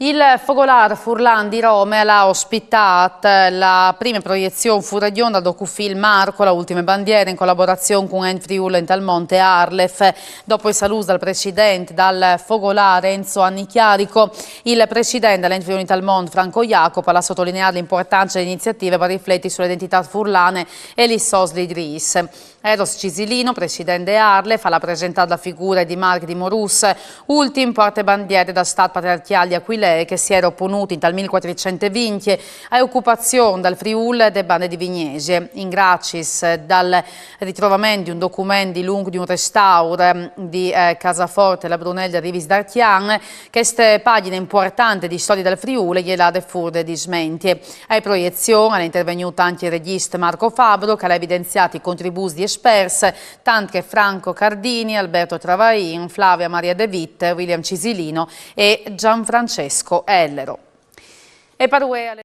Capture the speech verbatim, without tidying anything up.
Il Fogolâr Furlan di Rome al à ospitât la prime proiezion fûr region dal docufilm Marco, la ultime bandiere, in colaborazion cun Ent Friûl Ventul Mondi e ARLeF. Dopo il salût dal president dal Fogolâr Enzo Annichiarico, il president dal Ent Friûl Ventul Mondi Franco Jacopo al à sotolineât la impuartance de iniziative par rifleti su la identitât furlane e lis sôs lidrîs. Eros Cisilino, president de ARLeF, al à presentât la figure di Marc di Morus, ultin puartebandiere dal stât patriarchiâl di Aquilee, che si jere oponût intal mil cuatricent e vincj ae ocupazion dal Friûl de bande di Vignesie. In graciis dal ritrovament di un document di lunc di un restaur, ehm, di, eh, Casaforte la Brunel de Rivis Darchian, cheste pagjine impuartante di storie dal Friûl e je lade fûr de dismentie. Ae proiezion al è intervegnût ancje il regjist Marco Fabbro, che al à evidenziât i contribûts di esperts, tant che Franco Cardini, Alberto Travain, Flavia Maria De Witte, William Cisilino e Gianfrancesco Ellero. E par vuê al è